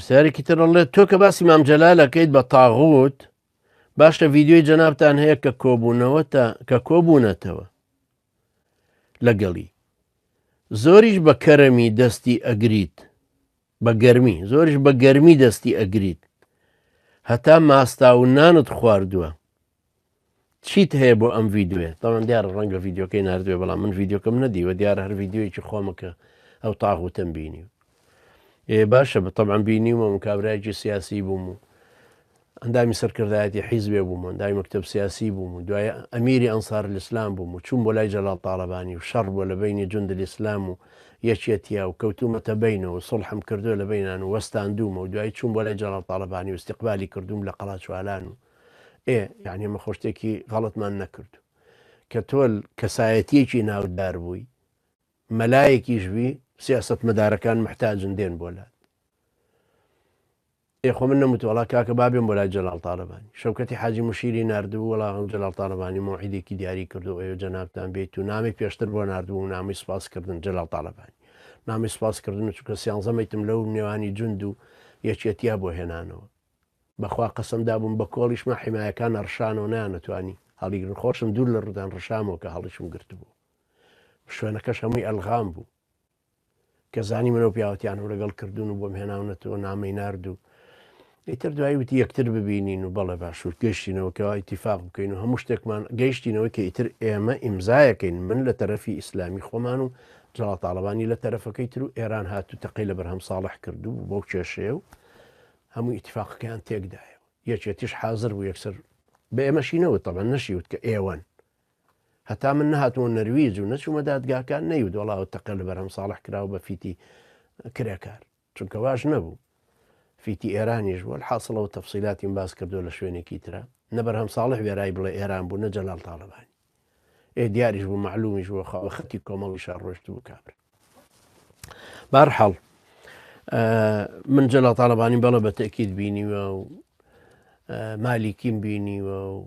پرسیارێکی تر ئەڵێ تۆ کە باسی مام جەلال ئەکەیت بە تاغوت باشە ڤیدیۆی جەنابتان هەیە کە کۆبوونەوەتە کە کۆبوونەتەوە لەگەڵی زۆریش بە کەرەمی دەستی ئەگریت بە گەرمی زۆریش بە گەرمی دەستی ئەگریت هەتا ماستا و نانت خواردووە چیت هەیە بۆ ئەم ڤیدیۆیە؟ تەبعەن دیارە ڕەنگە ڤیدیۆکەی ناردوێ بەڵام من ڤیدیۆکەم نەدیوە دیارە هەر ڤیدیۆیەکی خۆمە کە ئەو تاغوتەم بینی ئێ باشە بە تەبعەن بینیومە من کابرایەکی سیاسی بووم و ئەندامی سەرکردایەتی حیزبێ بووم و ئەندامی مەکتەب سیاسی بووم و دوای ئەمیری ئەنسار الئیسلام بووم و چووم بۆ لای جەلال تاڵەبانی و شەڕ بووە لە بەینی جوند الئیسلام و یەکێتیا و کەوتوومەتە بەینەوە و سوڵحم کردووە لە بەینان و وەستاندوومە و دوای چووم بۆ لای جەلال تاڵەبانی و ئیستیقبالی کردووم لە قەڵاچوالان و ئێ یعنی ئێمە خۆ شتێکی غەڵەتمان نەکردو کە تۆ کەسایەتیەکی ناودار بووی مەلایەکیش بی سیاستمەدارەکان محتاجن دێن بۆ لات ئێ خۆ من نەموت وەڵا کاکە با بێم بۆ لای جەلال تاڵەبانی شەوکەتی حاجی مشیری ناردبوو وەڵا جەلال تاڵەبانی مۆعیدێکی دیاری کردو ئەیۆ جەنابتان بێت و نامی پێشتر بۆ ناردبوو و نامی سوپاس کردن جەلال تاڵەبانی نامی سوپاس کردن و چونکە سیانزە مەیتم لەو نێوانی جوند و یەکێتیا بۆ هێنانەوە بەخوا قەسەم دابووم بە کۆڵیشما حیمایەکان ئەڕشانەوە نەیانەتوانی هەڵیگرن خۆشم دوور لە ڕوودان ڕشامەوە کە هەڵیشم گرتبوو شوێنەکەش هەمووی ئەلغام بوو کە زانی منەوە پیاوەتیانم لەگەڵ کردوون و بۆم هێناونەتەوە نامەی نارد و ئیتر دوایی وتی یەکتر ببینین و بەڵێ باشوور گەشتینەوە کەوا ئیتیفاق بکەین و هەموو شتێکمان گەیشتینەوە کە ئیتر ئێمە ئیمزایەکەین من لە تەرەفی ئیسلامی خۆمان و جەڵا تاڵەبانی لە تەرەفەکەی تر و ئێران هات و تەقەی لە بەرهەم ساڵح کردو بوو بەو کێشەیە و هەموو ئیتیفاقەکەیان تێکدایەوە یەکێتیش حازر بوو یەکسەر بە ئێمەشی نەوت تەبعەن نەشیوت کە ئێوەن هەتا من نەهاتمەوە نەرویج و نەچوومە دادگاکان نەیوت وەڵا ئەو تەقە لە بەرهەم ساڵح کراوە بە فیتی کرێکار چونکە واش نەبوو فیتی ئێرانیش بوو حاصلەوە تەفسیلاتیم باس کردو لە شوێنێکی ترە نە بەرهەم ساڵح وێرای بڵێ ئێران بوو نە جەلال تاڵەبانی ئێ دیاریش بوو مەعلومیش بوو خوا بە خەتی کۆمەڵیشا ڕۆشت بوو کابرا بارحاڵ من جەلا تاالبانی بەڵە بە تەکیید بینیوە و مالیکیم بینیوە و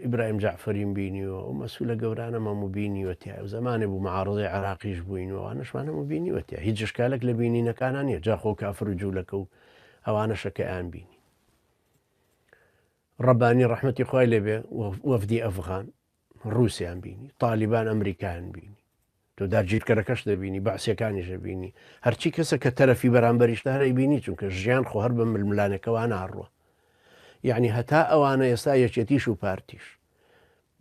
ئیبراهیم جعفریم بینیوە و مەسوولە گەورانە مەموو بینیوە تیا و زمانێ بوو معارضەی عراقیش بووین و ئەوانەشمان هەموو بینیوە تیا هیچ شکالێک لە بینینەکانە نییە جاخۆ کافر و جوولەکە و ئەوانەشە کە ئەیان بینی ڕەبانی ڕەحمەتی خوای لێبێ وەفدی ئەفغان ڕووسیان بینی تالیبان ئەمریکایان بینی تۆ داگیرکەرەکەش دەبینی بەعسیەکانیش دەبینی هەرچی کەسە کە تەرەفی بەرامبەریشتە هەر ئەیبینی چونکە ژیان خۆ هەر بە ململانێکەوە ناڕوە یعنی هەتا ئەوانە ئێستا یەکێتیش و پارتیش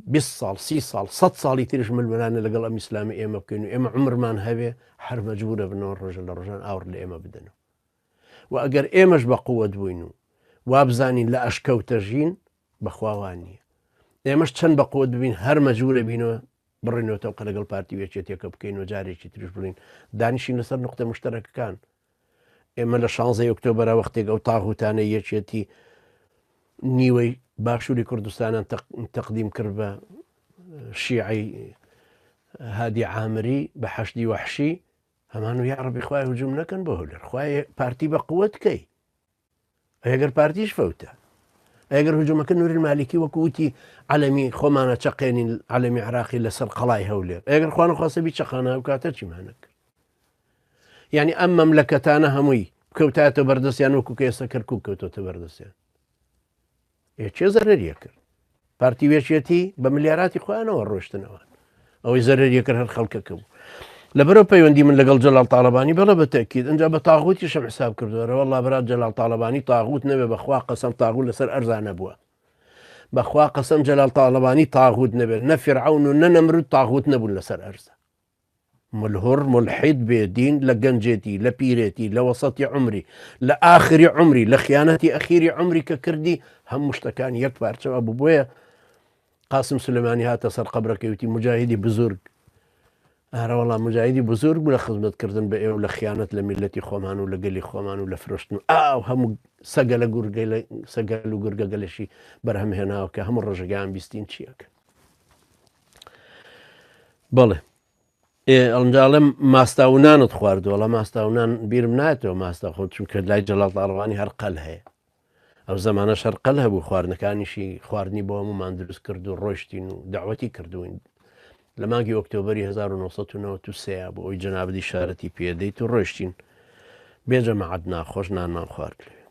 20 ساڵ سی ساڵ 100 ساڵی تریش ململانە لەگەڵ ئەم ئیسلامی ئێمە بکەین و ئێمە عمرمان هەبێ هەر مەجبورە بنەوە ڕۆژە لە ڕۆژان ئاوڕ لە ئێمە بدەنەوە و ئەگەر ئێمەش بە قوت بووین و وابزانین لە ئەشکەوتە ژین بەخوا وا نییە ئێمەش چەند بە قوت ببین هەر مەجبورە بینەوە بڕینەوە تەوقە لەگەڵ پارتی و یەکێتیەکە بکەین و جارێکی تریش بڵین دانیشین لەسەر نقطە مشتەرەکەکان ئێمە لە 16 ئۆکتۆبرا وەختێک ئەو تاغوتانە یەکێتی نیوەی باشووری کوردستانان تەقدیم کرد بە شیعی هادی عامری بە حەشدی وەحشی هەمان و یاڕەبی خوای هجوم نەکەن بۆ هەولێر خوای پارتی بە قوت کەی ئەگەر پارتیش فەوتە ئەگەر هجومەکە نوری مالیکی وەکو وتی عەلەمی خۆمانە چەقێنین عەلەمی عراقی لەسەر قەڵای هەولێر ئەگەر خوانە خواستە بی چەقانە ئەو کاتە چیمانە کرد یعنی ئەم مەملەکەتانە هەمووی بکەوتایەتە بەردەستیان وەکو کە ئێستا کەرکوک کەوتۆتە بەردەستیان ئێ کێ زەرەریە کرد پارتی وێچێتی بە ملیاراتی خۆیانەوە ڕۆشتنەوە ئەوەی زەرەریە کرد هەر خەڵکەکە بوو لەبەرەوە پەیوەندی من لەگەڵ جەلال تاالبانی بەڵە بە تەکیید ئەجا بە تاغوتی شەم حساب کردووە والله برات جەلال تاالبانی تاغوت نەبێ بەخوا قەسەم تاغوت لەسەر ئەرزا نەبووە بەخوا قەسەم جەلال تاالبانی تاغوت نەبێت نە فرعون و نە نەمرود تاغوت نەبوون لەسەر ئەرزە ملهوڕ مولحید بێ دین لە گەنجێتی لە پیرێتی لە وەسەتی عومری لە ئاخری عومری لە خیانەتی ئەخیری عومری کە کردی هەموو شتەکان یەک پارچەوە بوو بۆیە قاسم سلێمانی هاتە سەر قەبرەکەی وتی مجاهیدی بزرگ ئارە وەڵا مجاهیدی بزرگ بوو لە خزمەتکردن بە ئێوە لە خیانەت لە میلەتی خۆمان و لە گەلی خۆمان و لە فرۆشتن و ئاو هەموو سەگە لە گورگە لە سەگەل و گورگەگەلشی بەرهەم هێناوە کە هەموو ڕۆژەگان بیستین چیەکە بەڵێ ئێ ئەڵنجا ئەڵێم ماستا و نانت خواردووە وەڵا ماستا و نان بیرم نایەتەوە ماستا خۆ چونکە لای جەڵاڵ تاڵەبانی هەر قەل هەیە ئەو زەمانەش هەر قەل هەبوو خواردنەکانیشی خواردنی بۆ هەموومان دروست کرد و ڕۆشتین و داوەتی کردوین لە مانگی ئۆکتۆبری 1993 بۆ ئەوی جەنابدی شارەتی پێدەیت و ڕۆشتین. بێ جەماعەت ناخۆش نانمان خوارد لەوێ.